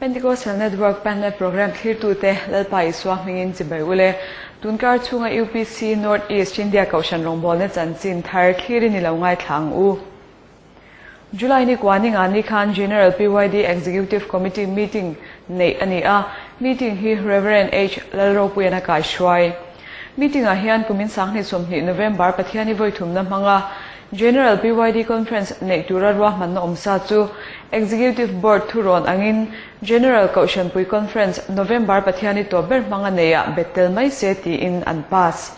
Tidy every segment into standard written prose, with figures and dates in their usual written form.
Pentecostal Network Panel Program thlirtute Lalpa Isua hmingin chibai ule. Tunkar chhunga UPC North East India Kohhran rawngbawlna chanchin thar thlir in i lo ngaithla ang u. July ni kua ni nga ni khan General PYD Executive Committee meeting neih a ni a, meeting hi Rev. H. Lalropuian a kaihruai. Meeting ah hian kumin 2020 November Pathiani vawithumna hmanga General PYD Conference neih tura ruahmanna awm sa chu Executive Board thurawn angin General Kohhranpui Conference November Pathiani tawp ber hmanga neiah bet tel mai se tiin an pass.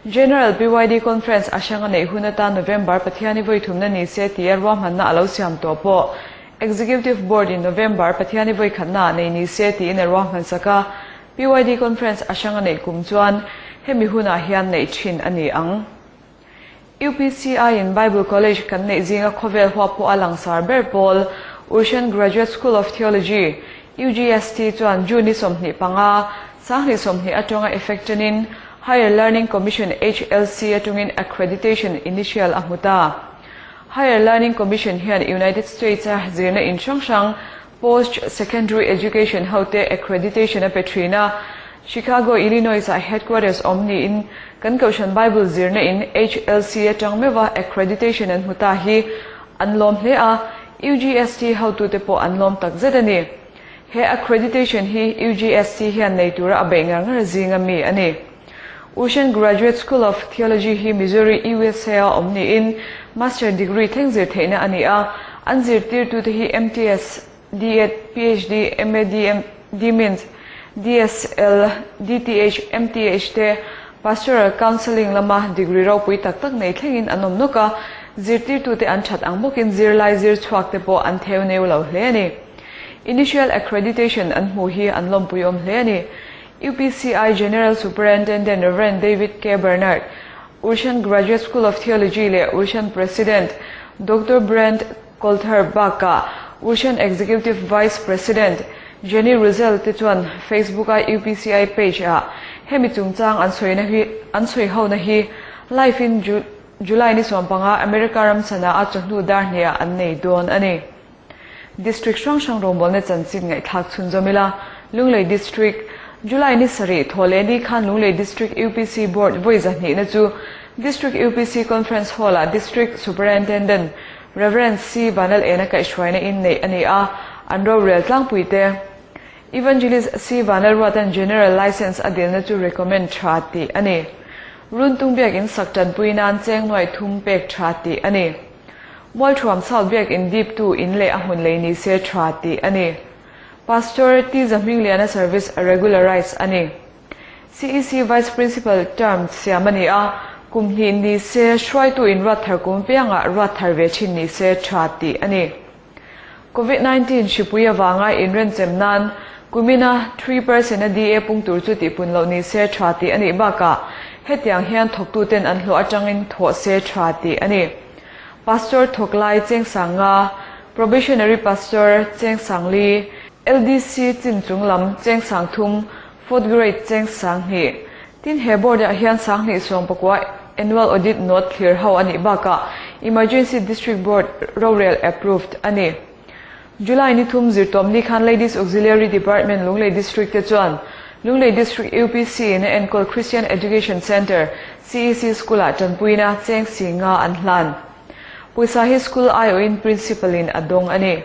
General PYD Conference a hranga neih hun atan November Pathiani vawithumna ni se tia ruahmanna a lo siam tawh pawh Executive Board in November Pathiani vawikhatna ah nei ni se tiin a ruahman sak a, PYD Conference a hranga neih kum chuan hemi hunah hian neih thin a ni ang. UPCI in Bible College kan neih zinga khawvel huap pawh a langsar ber pawl Urshan Graduate School of Theology, UGST, chuan June ni 25, 2020 atanga effect tanin Higher Learning Commission, HLC, atungin accreditation initial a hmu ta. Higher Learning Commission hian United States-a zirna in hrang hrang Post Secondary Education hote accreditation a pe thin a, Chicago, Illinois-ah headquarters awm niin kan Kohhran Bible zirna in HLC atang meuha accreditation an hmu ta hi an lawm hle a, UGST hotute pawh an lawm tak zet a ni. He accreditation hi UGST hian nei tura a beih ngar ngar zinga mi a ni. Urshan Graduate School of Theology hi Missouri, USA-a awm niin Master degree thleng zir theihna a ni a, an zirtirtute hi MTS, DEd, PhD, MADM, DMint, DSL, DTH, MTH te Pastoral Counselling lama degree ropui tak tak nei thlengin an awm nawk a, zirtirtute an that ang bawkin zirlai zir chhuakte pawh an theu neu lo hle a ni. Initial Accreditation an hmuh hi an lawmpui awm hle a ni. UPCI General Superintendent Rev. David K. Bernard, Urshan Graduate School of Theology leh Urshan President Doctor Brent Colther bakah Urshan Executive Vice President Jenny Russell te chuan Facebook-a UPCI page-ah hemi chungchang an sawina hi an sawihona hi live in July ni 15 America ram chhanah a chawhnu dar hniah an nei dawn a ni. District hrang hrang rawngbawlna chanchin ngaihthlak chhunzawm ila, Lunglei District, July ni sarih thaw leh ni khan Lunglei District UPC Board vawi zahnihna chu District UPC Conference Hall-ah District Superintendent Rev. C. Vanlalena kaihhruaina in neih a ni a, an rorel tlangpuite Evangelist C. Vanlalruatan General Licence a dilna chu recommend tha tih a ni. Runtung biakin sak tanpui nan cheng nuai thum pek tha tih a ni. Mualthuam South Biakinn diptu in leh a hmun lei ni se tha tih a ni. Pastor T Zahmingliana service a regularize a ni. CEC Vice Principal term siam a ni a, kum hnih ni se hruaitu in ruat thar kum piangah ruat thar ve thin ni se tha tih a ni. Covid 19 hripui avanga inrenchem nan kumina 3% a DA pung tur chu tihpun loh ni se tha tih a nih bakah hetiang hian thawktuten an hlawh atangin thawh se tha tih a ni. Pastor thawk lai Cheng Sang Nga, Probationary Pastor Cheng Sang Li, LDC chin chung lam Cheng Sang Thum, Fourth Grade Cheng Sang Hnih. Tin he board ah hian 2019 Annual Audit Note thlir ho a nih bakah Emergency District Board rorel approved a ni. July ni thum zirtawm ni khan Ladies Auxiliary Department Lunglei District te chuan Lunglei District UPC in a enkawl Christian Education Centre, CEC, School ah tanpuina cheng si nga an hlan. Pawisa hi school aiawhin Principal in a dawng a ni.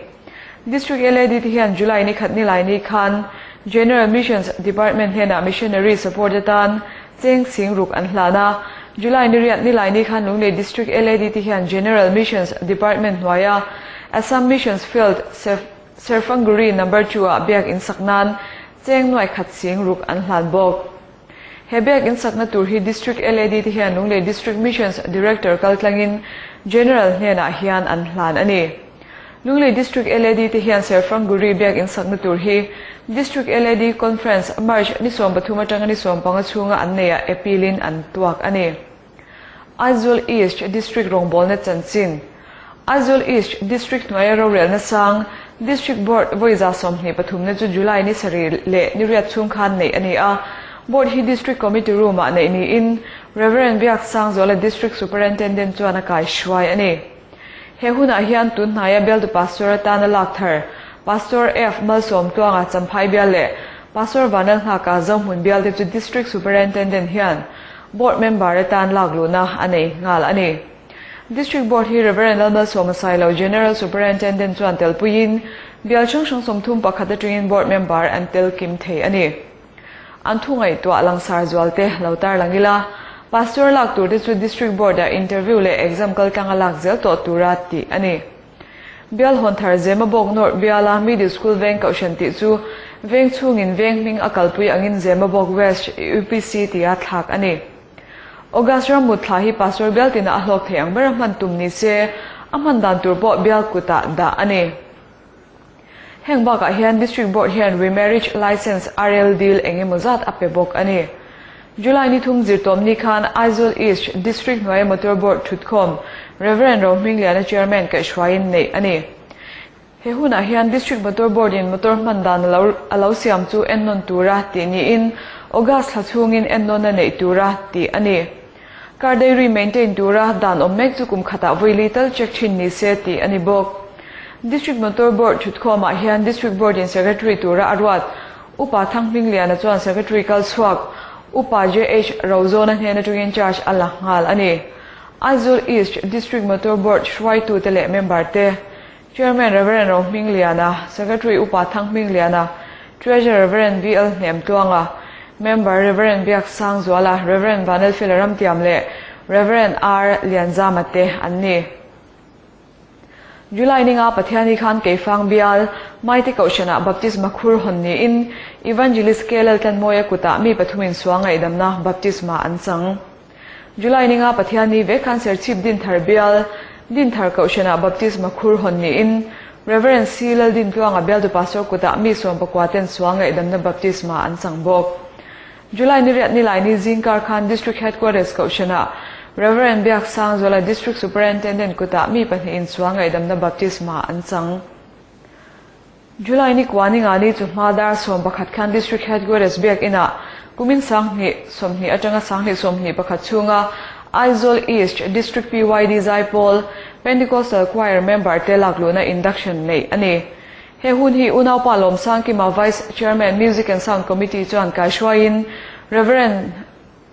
District LAD te hian July ni khat nilai ni khan General Missions Department hnenah Missionary support atan cheng sing ruk an hlan a. July ni riat nilai ni khan Lunglei District LAD te hian General Missions Department hnuaia Assam Missions Field Serfanguri Number 2 ah biak in sak nan cheng nuai khat sing ruk an hlan bawk. He biak in sakna tur hi District LAD te hian Lunglei District Missions Director kaltlangin General hnenah hian an hlan a ni. Lunglei District LAD te hian Serfanguri biak in sakna tur hi District LAD Conference March ni 13 atanga ni 15 chhunga an neiah appeal in an tuak a ni. Aizawl East District rawngbawlna chanchin Aizawl East District hnuaia rorelna sang District Board vawi 23 na chu July ni sarih leh ni riat chhung khan neih a ni a. Board hi District Committee Room ah neih niin Rev. Biaksangzuala District Superintendent chuan a kaihruai a ni. He hunah hian tun hnaia Bialtu Pastor atana lak thar Pastor F Malsawmtluanga Champhai bial leh Pastor Vanlalnghaka Zohmun bial te chu District Superintendent hian Board member atan lak luhna a nei nghal a ni. District Board hi Rev. Lalmalsawma Sailo General Superintendent chuan telpuiin bial hrang hrang 31 atangin Board member an tel kim thei a ni. An thu ngaihtuah langsar zual te lo tarlang ila, Pastor lak tur te chu District Board ah interview leh exam kaltlanga lak zel tawh tura tih a ni. Bial hawn thar Zemabawk North biala Middle School veng kohhran tih chu veng chhungin veng hming a kalpui angin Zemabawk West UPC tia thlak a ni. August ram mut thla hi Pastor bial tina a hlawk thei ang bera hman tum ni se, a hman dan tur pawh bial kutah dah a ni. Heng bakah hian District Board hian Remarriage Licence RL dil eng emaw zat a pe bawk a ni. July ni thum zirtawm ni khan Aizawl East District hnuaia Motor Board thutkhawm Rev. Rohmingliana Chairman kaihhruaiin neih a ni. He hunah hian District Motor Board in motor hman dan a lo a lo siam chu ennawn tura tih niin August thla chhungin ennawn a neih tura tih a ni. Car dairy maintain tura dan awm mek chu kum khatah vawi li tal check thin ni se tih a ni bawk. District Motor Board thutkhawmah hian District Board in Secretary tura a ruat Upa Thanghmingliana chuan Secretary kal chhuak Upa JH Rozawna hnen atangin charge a la nghal a ni. Aizawl East District Motor Board hruaitute leh member te Chairman Rev. Rohmingliana, Secretary Upa Thanghmingliana, Treasurer Rev. VL Hnemtluanga, Member Rev. Biaksangzuala, Rev. Vanelfela Ramtiam leh Rev. R Lianzama te an ni. July ninga Pathiani khan Keifang bial, Maite Kohhranah Baptisma khur hawn niin Evangelist KLL Tlanmawia kutah mi pathumin sual ngaihdamna baptisma an chang. July ninga Pathianni vek khan Serchhip Dinthar bial, Dinthar Kohhranah Baptisma khur hawn niin Rev. C. Laldintluanga bialtu Pastor kutah mi sawmpakua ten sual ngaihdamna baptisma an chang bawk. July ni riat nilaini zingkar khan District Headquarters Kohhranah Rev. Biaksangzuala District Superintendent kutah mi pahnihin sual ngaihdamna baptisma an chang. July ni kua ni nga ni chu hma dar 11 khan District Headquarters biakinah kumin 2020 atanga 2021 chhunga Aizawl East District PYD Zaipawl Pentecostal Choir member te lakluhna induction neih a ni. He hun hi Unaupa Lawmsangkima Vice Chairman Music and Sound Committee chuan kaihruaiin Rev.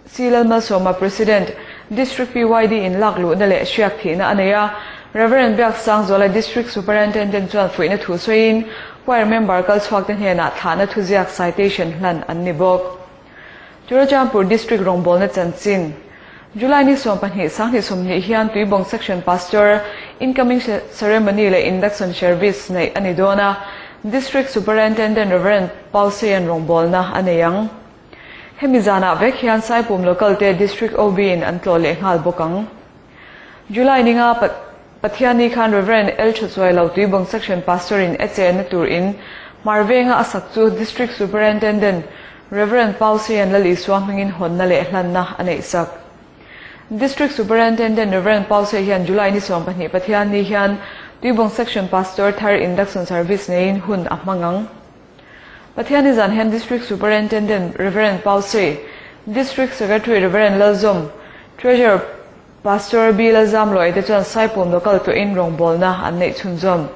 C. Lalmalsawma President, District PYD in lak luhna leh hriak thihna a nei a, Rev. Biaksangzuala District Superintendent chuan fuihna thu sawiin Choir member kal chhuakte hnenah thlahna thuziak citation hlan an ni bawk. Churachandpur District rawngbawlna chanchin July ni 12 2020 hian Tuibawng Section Pastor Incoming Ceremony leh Induction Service neih a ni dawn a, District Superintendent Rev. Pausean rawngbawlna a nei ang. Hemi zanah vek hian Saipum Local te District OB in an tlawh leh nghal bawk ang. July ninga Pathianni khan Rev. L Thachuailo Tuibawng Section Pastor in a chenna tur in Hmar venga a sak chu District Superintendent Rev. Pausian Lal Isua hmingin hawnna leh hlanna a neih sak. District Superintendent Rev. Pausia hian July ni 12 Pathianni hian Tuibawng Section Pastor thar Induction Service neiin hun a hmang ang. Pathianni zan hian District Superintendent Rev. Pausei, District Secretary Rev. Lalzawm, Treasurer Pastor B. Lalzamluai te chuan Saipum Local tlawhin rawngbawlna an neih chhunzawm.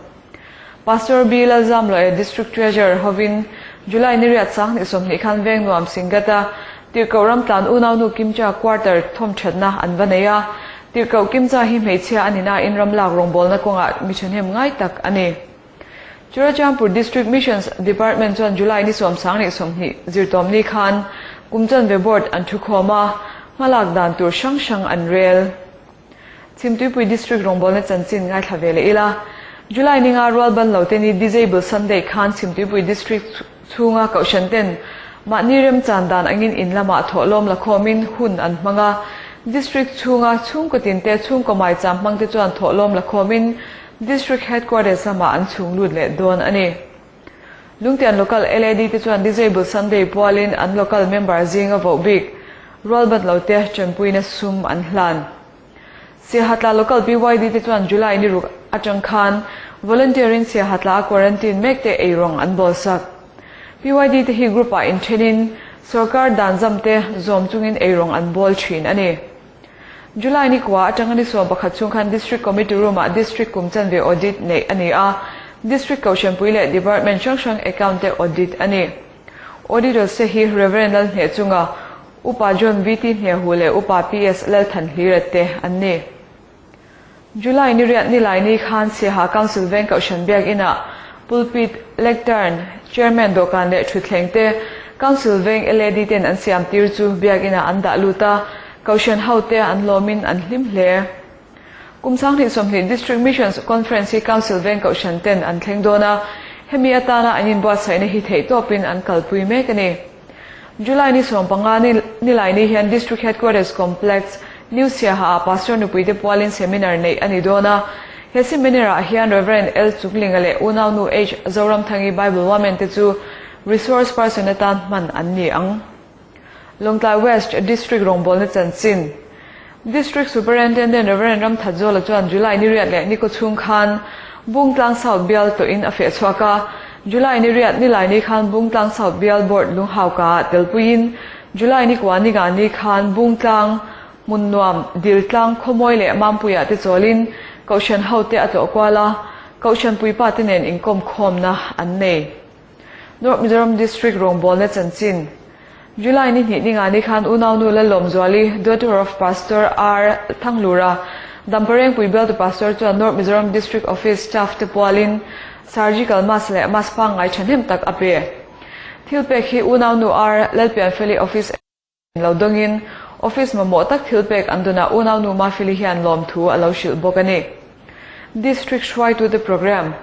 Pastor B. Lalzamluai District Treasurer hovin July ni riat 2020 khan veng nuam Singata Tirhkoh Ramtlan unaunu Kimcha Quarter thawmthatna an va nei a, Tirhkoh Kimcha hi hmeichhia a ni nain ramlak rawngbawlna kawngah mi thahnem ngai tak a ni. Churachandpur District Missions Department chuan July ni 10 20 zirtawmni khan kumchanve board an thukhawm a, hmalak dan tur hrang hrang an rel. Chhimtuipui District rawngbawlna chanchin ngaithla ve leh ila, July ni nga rual ban lo te ni Disable Sunday khan Chhimtuipui District chhunga kohhran ten mahni remchan dan angin in lamah thawhlawm la khawmin hun an hmang a, District chhunga chhungkaw tin te chhungkaw maicham hmang te chuan thawhlawm la khawmin District Headquarters lamah an chhung lut leh dawn a ni. Lungtian Local LAD te chuan Disable Sunday pualin an local member zinga voh bik rualbat lo te tanpuina sum an hlan. Siahatla Local PYD te chuan July ni ruk atang khan volunteer in Siahatla a quarantine mek te eirawng an bawl sak. PYD te hi group ah inthenin sorkar dan zam te zawm chungin eirawng an bawl thin a ni. July ni kua atanga ni 11 chhung khan District Committee Room ah District kum chanve audit neih a ni a. District Kohhranpui leh Department hrang hrang account te audit a ni. Auditors te hi Rev. Lalhnehchunga, Upa John VT Hnehu leh Upa PS Lalthanhlira te an ni. July ni riat nilai ni khan Siaha Council Veng Kohhran Biakinah Pulpit, Lectern, Chairman dawhkan leh thutthleng te Council Veng LAD ten an siam tir chu Biakinah an dah lut a, Kohhran hote an lawmin an hlim hle. Kum 2020 District Missions Conference hi Council Veng Kohhran ten an thleng dawn a, hemi atana an inbuatsaihna hi theihtawpin an kalpui mek a ni. July ni 15 ni nilai ni hian District Headquarters Complex, New Siaha ah Pastor nupuite pualin seminar neih a ni dawn a. He seminar ah hian Rev. L. Chuklinga leh unaunu H. Zoramthangi Bible Women te chu resource person atan hman an ni ang. Lawngtlai West District rawngbawlna chanchin District Superintendent Rev. Ramthatzawla chuan July ni riat leh ni kaw chhung khan Bungtlang South bial tawhin a feh chhuak a. July ni riat nilai ni khan Bungtlang South bial Board lunghauka ah telpuiin July ni kua ni nga ni khan Bungtlang, Hmunnuam, Diltlang, Khawmawi leh Mampuia te chawlin Kohhran hote a tlawh kual a, Kohhran puipa te nen inkawm khawmna an nei. North Mizoram District rawngbawlna chanchin July ni hnih ninga ni khan unaunu Lalawmzuali, daughter of Pastor R. Thanglura, Damparengpui bialtu Pastor chuan North Mizoram District Office staff te pualin surgical mask leh mask pangngai thahnem tak a pe. Thil pek hi unaunu R. Lalpianfeli office lo dawngin office mamawh tak thil pek an dunah unaunu Mafeli hian lawmthu a lo hrilh bawk a ni. District hruaitute programme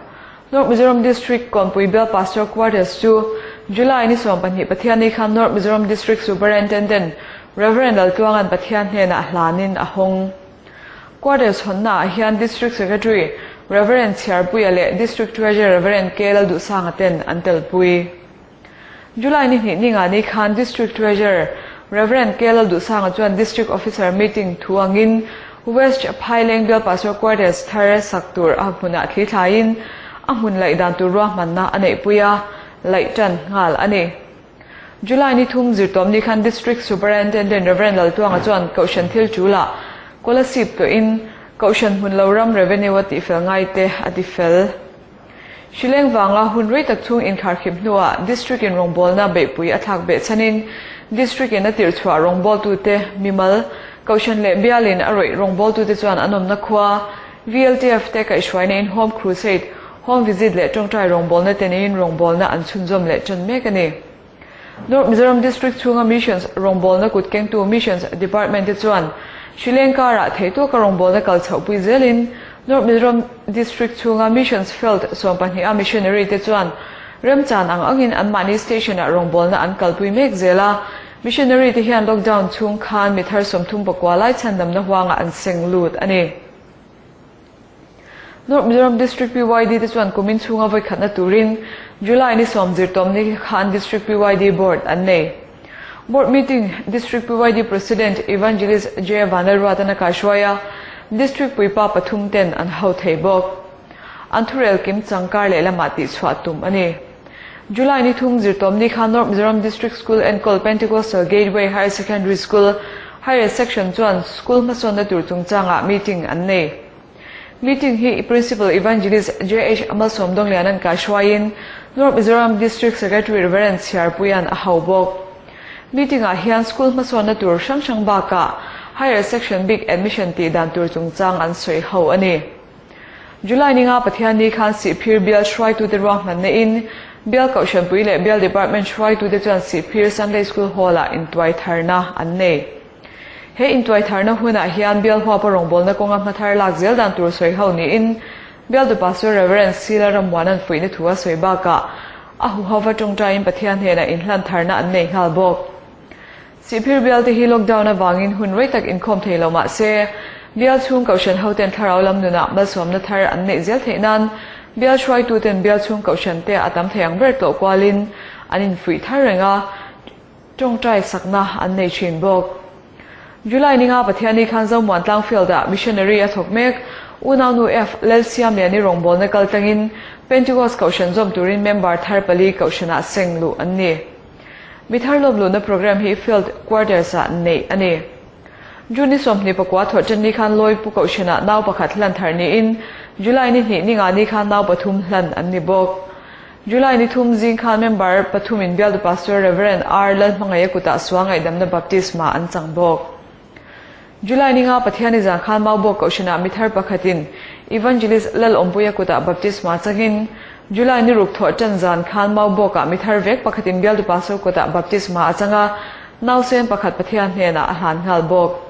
North Mizoram District Kawnpui Bial Pastor Quarters chu July ni 12 Pathianni khan North Mizoram District Superintendent Rev. Laltluanga'n Pathian hnenah hlanin a hawng. Quarters hawnnaah hian District Secretary Rev. Chhiarpuia leh District Treasurer Rev. K. Lalduhsanga ten an telpui. July ni hnih ninga ni khan District Treasurer Rev. K. Lalduhsanga chuan District Officer meeting thu angin West Phaileng Bial Pastor Quarters thar sak tur a hmunah thli thlaiin a hmun laih dan tur ruahmanna a neihpui a, laih tan nghal a ni. July ni thum zirtawm ni khan District Superintendent Rev. Laltuanga chuan Kohhran thil ṭulah Kolasib tawhin Kohhran hmun lo ram revenue a tihfel ngaite a tifel. Hrileng vanga hun rei tak chhung inkharkhip hnuah District in rawngbawlna beihpui a thlak beh chhanin District in a tirhchhuah rawngbawltute mimal, Kohhran leh bialin a rawih rawngbawltute chuan an awmna khua VLTF te kaihhruaina in Home Crusade, Home Visit leh tawngtai rawngbawlna te neiin rawngbawlna an chhunzawm leh tan mek a ni. North Mizoram District chhunga Missions rawngbawlna kut kengtu Missions Department te chuan Hrileng karah theihtawka rawngbawlna kal chhohpui zelin North Mizoram District chhunga Missions Field 12 a missionary te chuan remchan ang angin anmahni station-ah rawngbawlna an kalpui mek zel a. Missionary te hian lockdown chhung khan mi thar 34 lai chhandamna huangah an seng lut a ni. North Mizoram District PYD te chuan kumin chhunga vawikhatna turin July ni sawm zirtawm ni khan District PYD Board an nei. Board meeting District PYD President Evangelist J Vanlalruatan a kaihruai a, District puipa pathum ten an ho thei bawk. An thurel kim changkar lehlamah tihchhuah tum a ni. July ni thum zirtawm ni khan North Mizoram District School enkawl Pentecostal Gateway Higher Secondary School Higher Section chuan school hmasawnna tur chungchangah meeting an nei. Meeting hi Principal Evangelist JH Malsawmdawngliana'n kaihruaiin North Mizoram District Secretary Rev. Chhiarpuia'n a hau bawk. Meeting-ah hian school hmasawnna tur hrang hrang bakah Higher Section bik admission tih dan tur chungchang an sawi ho a ni. July ninga Pathianni khan Sihphir bial hruaitute ruahmanna in Bial Kohhranpui leh Bial Department hruaitute chuan Sihphir Sunday School Hall-ah intuai tharna an nei. He intuai tharna hunah hian Bial huapa rawngbawlna kawnga hmathar lak zel dan tur sawi ho niin Bialtu Pastor Rev. Sila Rammuana'n fuihna thu a sawi bakah a huhova tawngtaiin Pathian hnenah inhlan tharna an nei nghal bawk. Sihphir bialte hi lockdown avangin hun rei tak inkhawm thei lo mah se, bial chhung kohhran hoten thlarau lam nunah malsawmna thar an neih zel theih nan bial hruaituten bial chhung kohhrante a tam thei ang ber tlawh kualin an infuih thar reng a, tawngtai sakna an nei thin bawk. July ninga Pathianni khan Zomuan Tlangfield-ah missionary a thawk mek. Unaunu F. Lalsiamliani rawngbawlna kal tlangin Pentecost kohhran zawm turin member thar pali kohhranah seng luh an ni. Mi thar lawm luhna programme hi Field Quarters-ah neih a ni. June ni 24 thawhṭan ni khan Lawipu Kohhranah nau pakhat hlan thar niin July ni hnih ni nga ni khan nau pathum hlan an ni bawk. July ni thum zing khan member pathumin bialtu Pastor Rev. R. Lalhmangaia kutah sual ngaihdamna baptisma an chang bawk. July ni nga Pathiani zan khan Maubawk Kohhranah mithar pakhatin Evangelist Lalawmpuia kutah baptisma changin July ni ruk thawh ṭan zan khan Maubawkah mithar vek pakhatin bialtu Pastor kutah baptisma a chang a, nausen pakhat Pathian hnenah a hlan nghal bawk.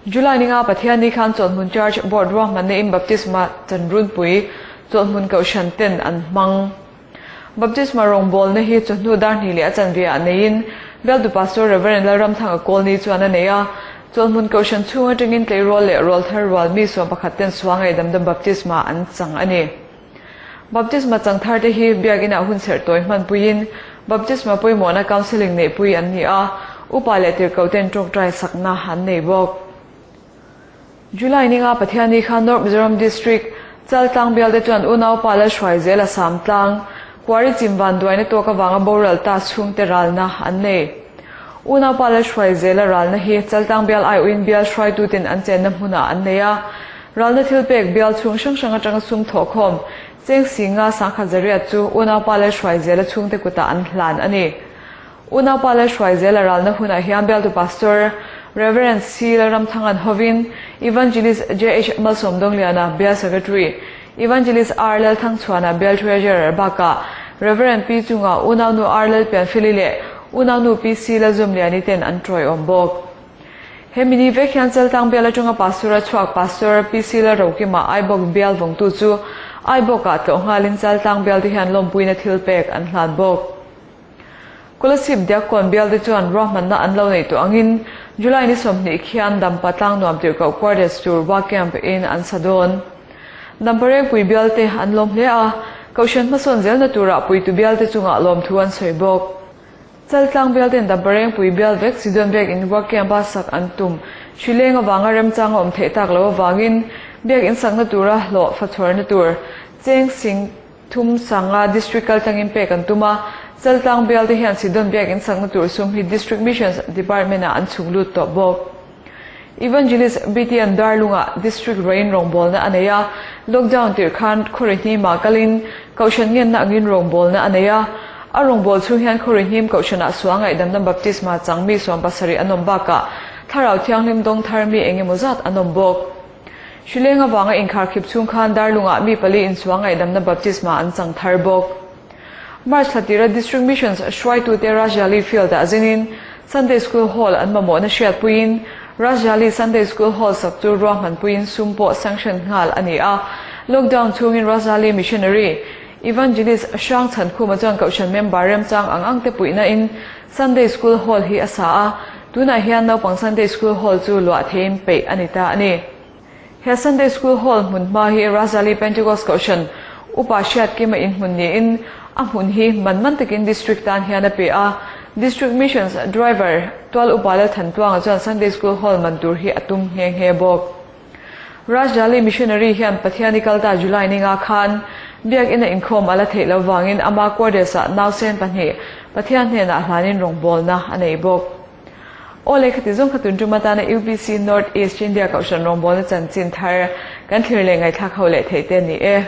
July ni nga Pathian ni khan Chawlhhmun Church Board ruahmanna in baptisma chanrunpui Chawlhhmun Kohhran ten an hmang. Baptisma rawngbawlna hi chawhnu dar hnih leh a chanve ah neiin Bialtu Pastor Rev. Lalramthanga Kawlni chuan a nei a. Chawlhhmun Kohhran chhung atangin tleirawl leh rawlthar rual mi suam pakhat ten suangai damdam baptisma an chang a ni. Baptisma chang thar te hi Biakinah hun serh tawi hmanpuiin Baptisma pawimawhna counselling neihpui an ni a, upa leh tirhkoh ten tawngtai sakna an nei bawk. July ninga Pathianni khan North Mizoram District, Chaltlang bialte chuan unaupa Lalhruai zel a sam tlang, Kuari chim vanduaina tawk avanga boral ta chhungte ralna an nei. Unaupa Lalhruai zela ralna hi Chaltlang bial aiawhin bial hruaituten an chenna hmunah an nei a. Ralna thilpek bial chhung hrang hrang atanga sum thawhkhawm cheng singa sangkhat zariat chu unaupa Lalhruai zela chhungte kutah an hlan a ni. Unaupa Lalhruai zela ralna hunah hian bialtu Pastor Rev. C. Lalramthangan hovin Evangelist JH. Malsawmdawngliana Bial Secretary, Evangelist R. Lalthangchhuana Bial Treasurer bakah Rev. P. Chunga unaunu R. Lalpianfeli leh unaunu PC. Lalzawmliani ten an tawiawm bawk. He mini vek hian Chaltlang bial atanga Pastor a chhuak Pastor PC. Lalrokima Aibawk bial vawngtu chu Aibawkah tlawh nghalin Chaltlang bialte hian lawmpuina thil pek an hlan bawk. Kolasib Diakkawn bialte chuan ruahmanna an lo neih tawh angin July ni 20 khian Dampa Tlangnuam tirhkoh quarters tur Wa Camp in an sa dawn. Dampa Rengpui bialte an lawm hle a, Kohhran hmasawn zelna turah puitu bialte chungah lawmthu an sawi bawk. Chaltlang bialten Dampa Rengpui bial vek Sidon vek in Wa Camp a sak an tum. Hrileng avanga remchang a awm theih tak loh avangin biak in sakna tura hlawh fachhuarna tur cheng sing Thum sanga District kaltlangin pek an tum a, Chaltlang bialte hian Sidon biak in sakna tur sum hi District Missions Department-ah an chhung lut tawh bawk. Evangelist BTN Darlungah District ruain rawngbawlna a nei a, Lockdown tirh khan Khawrihnim-ah kalin Kohhran ngenna angin rawngbawlna a nei a. A rawngbâwl chhung hian Khawrihnim Kohhranah sual ngaihdamna baptisma chang mi 70 an awm bakah Thlarau Thianghlim dawng thar mi eng emaw zat an awm bawk. Hrileng avanga inkharkhip chhung khan Darlungah mi pali inchhuang ngaihdamna baptisma an chang thar bawk. March thla tira District Missions hruaitute Rajali Field-ah zinin Sunday School Hall an mamawhna hriatpuiin Rajali Sunday School Hall sak chu ruahmanpuiin sum pawh sanction nghal a ni a. Lockdown chhungin Rajali Missionary Evangelist Hrang Chhankhuma chuan Kohhran member remchang ang ang te puihna in Sunday School Hall hi a sa a, tunah hian naupang Sunday School Hall chu luah theiin peih a ni ta a ni. He Sunday School Hall hmun hma hi Rajali Pentecost Kohhran Upa Hriatkima inhmun niin a hmun hi man man takin District tan hian a pe a. District Missions Driver Tual Upa Lalthantluanga chuan Sunday School Hall man tur hi a tum nghe nghe bawk. Rajali Missionary hian Pathiani kalta July ninga khan Biakinn a inkhawm a la theih loh vangin ama quarters-ah nausen pahnih Pathian hnenah hlanin rawngbawlna a nei bawk. Aw le khati zawng kha tun tum atana UPC North East India Kohhran rawngbawlna chanchin thar kan thlir leh ngaihthlak ho leh theih te a ni e.